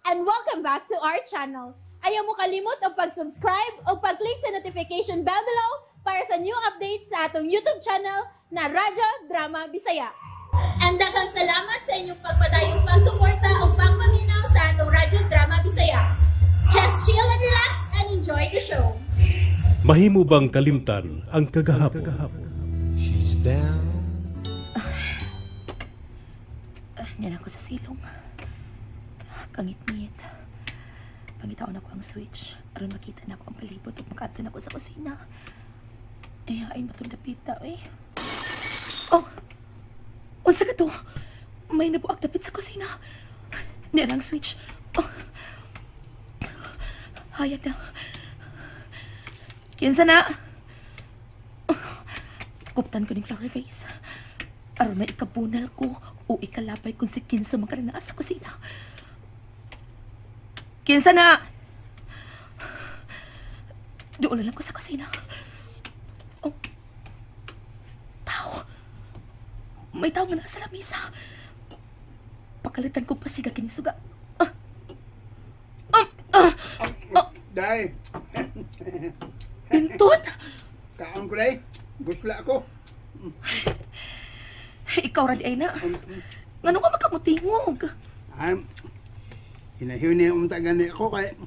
And welcome back to our channel. Ayaw mo kalimot og pag-subscribe o pag-click sa notification bell below para sa new updates sa atong YouTube channel na Radyo Drama Bisaya. And daghang salamat sa inyong pagpadayong pagsuporta o pagpaminaw sa atong Radyo Drama Bisaya. Just chill and relax and enjoy the show. Mahimo bang kalimtan ang kagahapon? She's down. Yan ako sa silong. Kangit-ngit. Pangitaon ako ang switch. Aron makita na ako ang palibot ug makaadto na ako sa kusina. Ay, hain ba dapita eh. Oh! Unsa ka to? May nabuak dapit sa kusina. Nirang switch. Oh. Hayag na. Kinsa na? Oh. Kuptan ko ning flower vase. Aron may ikabunal ko o ikalabay kung si Kinsa man naa sa kusina. Kinsa na? Doon na lang ko sa kusina. Oh. Tao. May tao nga naa sa lamisa. Pakalitan ko pa siga kining suga. Ah. Ah, ah, ah. Day. Pintot! Kaon ko, day. Gusla ako. Ikaw ra di ay na. Ngano ka makamutingog? Ay, hinahuni unta gani ako kay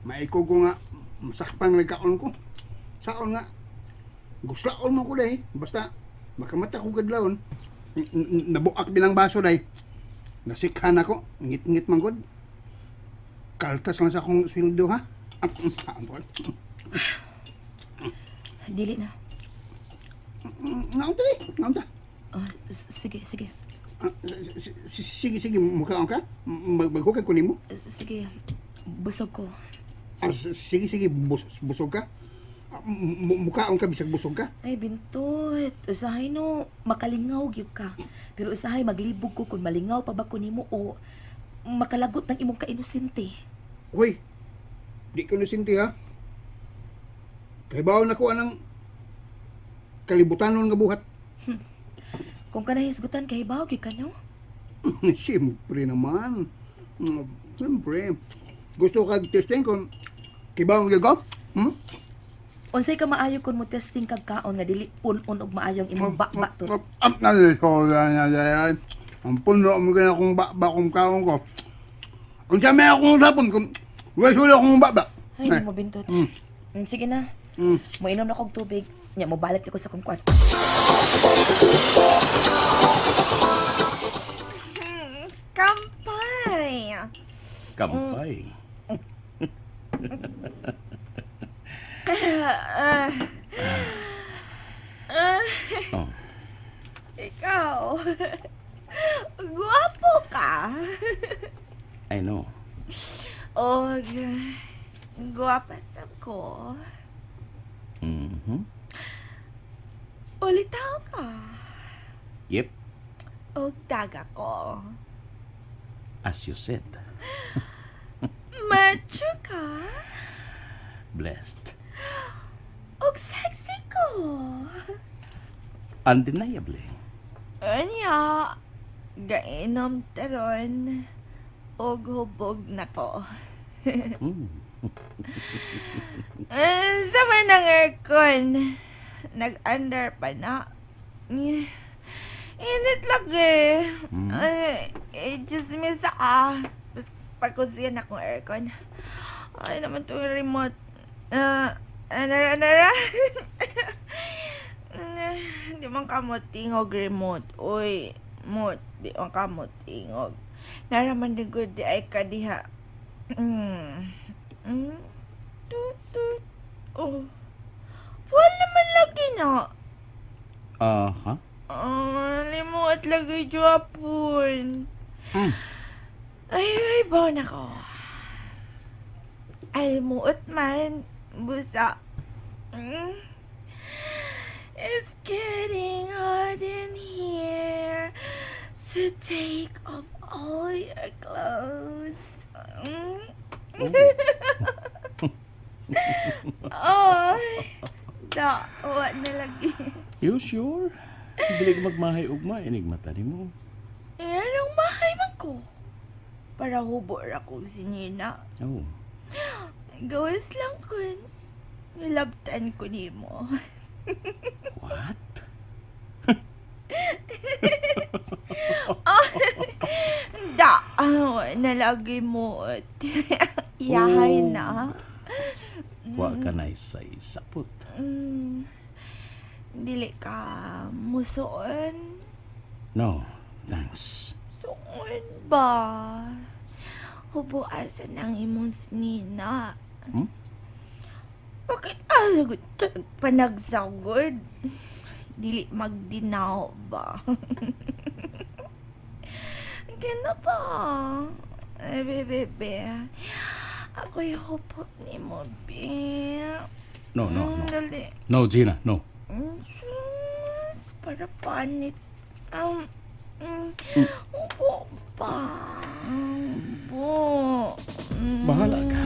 maiko ko nga masakpan nagkaon ko. Saon nga guslaon mo ko, day. Basta makamata ko kadlawon. Nabuak binang baso, day. Nasikhan ako. Ngit-ngit man gud. Kaltas lang sa akong sweldo, ha. Ah, Dili na. Naunta, day. Naunta. Oh, sige, sige. Ah, sige, sige, mukaon ka? Maghukay ko nimo? Sige, busog ko. Ah, sige, sige, busog ka? Ah, mukaon ka, bisag busog ka? Ay, Bintot, usahay no, makalingaw gyud ka. Pero usahay maglibog ko kung malingaw pa ba ko nimo o makalagot ng imong kainosente. Hoy, di ko inosente, ha? Kahibaw na ko anang kalibutanon nga buhat. Kung ka nahisgutan, kahibaw gyud ka, no? Siyempre naman. Siyempre. Gusto ka testing kung kibaw gyud ko? Hmm? Unsay ka maayo kung mo testing kag kaon nga dili pun-on og maayong imong bakba to? Ang puno mo gina akong bakba kung kaon ko. Unsa may akong usapon kung wala sulo akong bakba? Ay, di mo, Bintot. Sige na. Moinom na kog tubig. Nya mo balik ko sa kong kwarto. Kampay! Kampay. Oh. Ikaw, guwapo ka. I know. Og, guwapa sab ko. Ulitaw ka. Yep. Og daga ko. As you said. Macho ka. Blessed. Og sexy ko. Undeniably. Anya, gainom taron. Og hubog na ko. Sama ng aircon. Nag-under pa na. Init lagi. Ay, chismis ah. Mas pagkusiyan akong aircon. Ay naman itong remote. Anara, anara. Di man kamot tingog remote. Uy, mot. Di man kamot tingog. Naraman din ko di ay kadiha. Tut, tut. Oh. Wala naman lagi na. Aha. Oh, limuot lagi Japon. Ay, ay, baon ako. Almuot man, busa. It's getting hot in here. So take off all your clothes. Oh, da, wa na lagi. You sure? Dili ka magmahay ugma, enigma tani mo. Eh, anong mahay man ko? Para hubo ra kong sinina. Oh. Gawas lang kun. Nilabtan ko nimo. What? Oh, da, nalagi mo. Iyahay na. Wa ka na isapot. Dili ka musuon. No, thanks. Suon ba? Hubuasan ang imong sinina. Hmm? Bakit panagsagod? Dili magdinaw ba? Gana ba? Ay, bebe. Ako'y hupot ni mo, be. No, no, no. Dali. No, Gina, no. Sus, para panit. Upo pa. Upo. Bahala ka.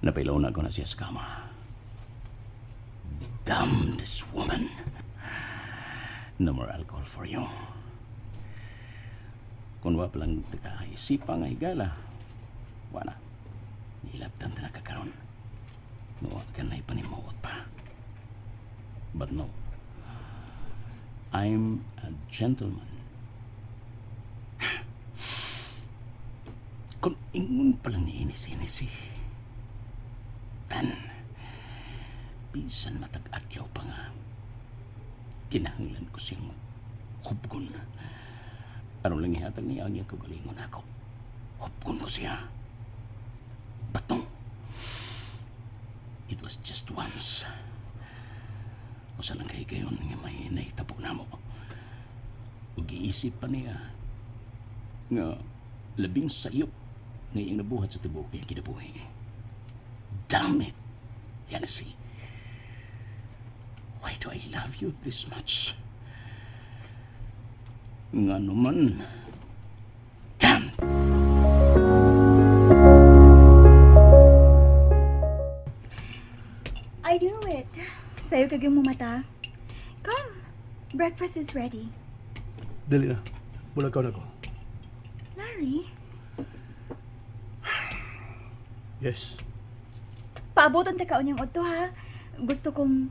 Napailaw na ako na siya sa kama. Damn this woman. No more alcohol for you. Kung wa palang takaisipa nga higala, wala. Nilabtan ta na kakaroon. Nuwa ka na ipanimuot pa. But no. I'm a gentleman. Kung ingon palang ni Inis-Inis eh. Then, bisan matag-adlaw pa nga, kinahanglan ko siyang hubgon. Aron lang ihatag niya ang iyang kagalingon ako. Hubgon ko siya. But no, it was just once. Usa lang kay gayon nga may nahitabo na mo. Ug giisip pa niya nga labing sayop nga iyang nabuhat sa tibuok niyang kinabuhi. Damn it, Hennessy. Why do I love you this much? Nga naman. Damn! I do it. Sa'yo kag yung mumata. Come, breakfast is ready. Dali na. Bulagaw na ko. Larry? Yes. Paabotan ta kaon niyang odto ha. Gusto kong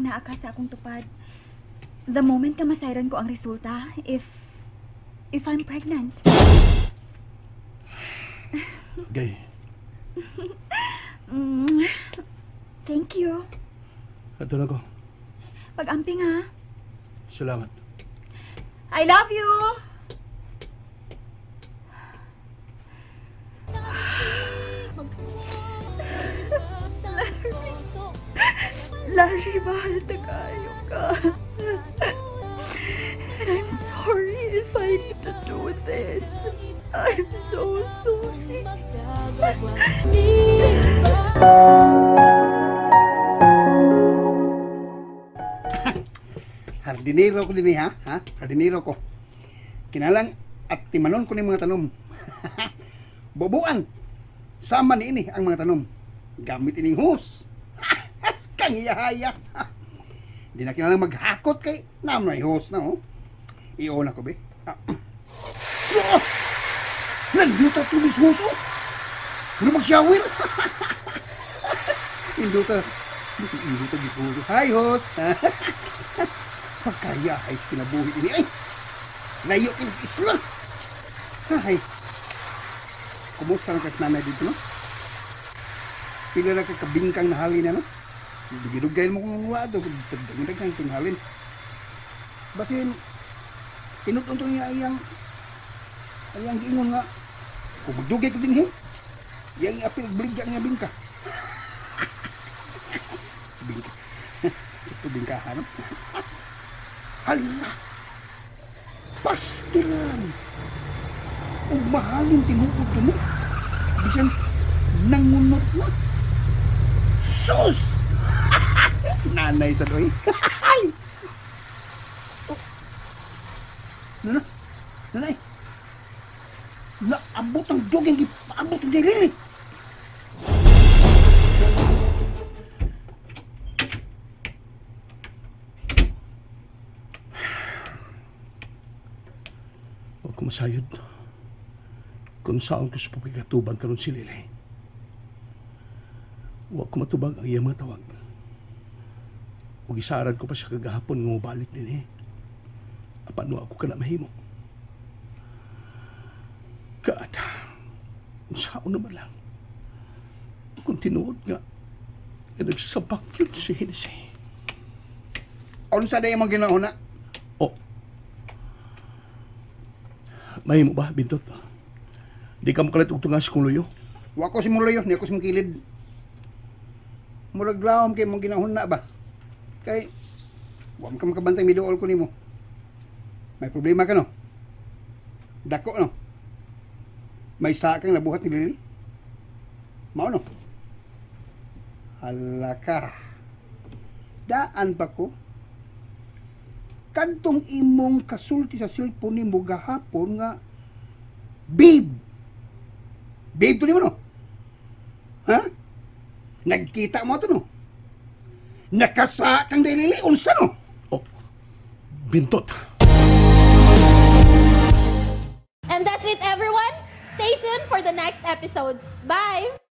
naa ka sa akong tupad. The moment na masayran ko ang resulta, if I'm pregnant. Okay. Thank you. Ato na ko. Pag-amping ha. Salamat. I love you! Larry, mahal na kayo ka. And I'm sorry if I need to do this. I'm so sorry. Hardinero ko din ha? Hardinero ko. Kinalang at timanon ko ni mga tanom. Bubuan. Sama ni ini ang mga tanom. Gamit ining hus. Kang iyahaya. Di na kinalang maghakot kay namay hus na oh. Iona ko be. Oh! Nanduta tulis hus oh. Ano mag-shower? Induta. Induta gihus. Hi hus. Pagkaya ay kinabuhi ini ay. Layo kini isla. Ay. Kumusta na kas nanay dito no? Pila na ka kabingkang nahalin na no? Dugay-dugay mo kung wado, dugay-dugay kang halin. Basin tinutuntun niya iyang giingon nga kung magdugay ko dinhi, iyang apil bligya nga bingka. Bingka. Ito bingka ha, no? Hala! Pastilan! Ug mahalin tinuod mo. Bisan nangunot na. Sus! Nanay sa doy. Oh. Nana, nanay. Naabot ang duging, abot ang dilili. Wa ko masayod kung saan ko sa pagkatubang karon si Lily. Wa ko matubag ang iyang mga tawag. Ug isaran ko pa siya kagahapon nga mobalik dinhi. Apan wa ako kana mahimo. God, unsaon naman lang kung tinuod nga nga nagsabak yun si Hennessy. Unsa day imong ginahuna? Oh. Mahimo ba, Bintot? Di ka makalit og tungas kung luyo? Wa ko si muluyo, ni ako si mukilid. Murag lawom kay mong ginahuna ba? Kay wa man ka makabantay miduol ko nimo. May problema ka no? Dako no? May sa kang nabuhat ni Lily? Mao no? Hala ka. Daan pa ko. Kadtong imong kasulti sa cellphone nimo gahapon nga babe. Babe to nimo no? Ha? Nagkita mo to no? Nakasa kang Lily unsa no? Oh, Bintot. And that's it, everyone. Stay tuned for the next episodes. Bye!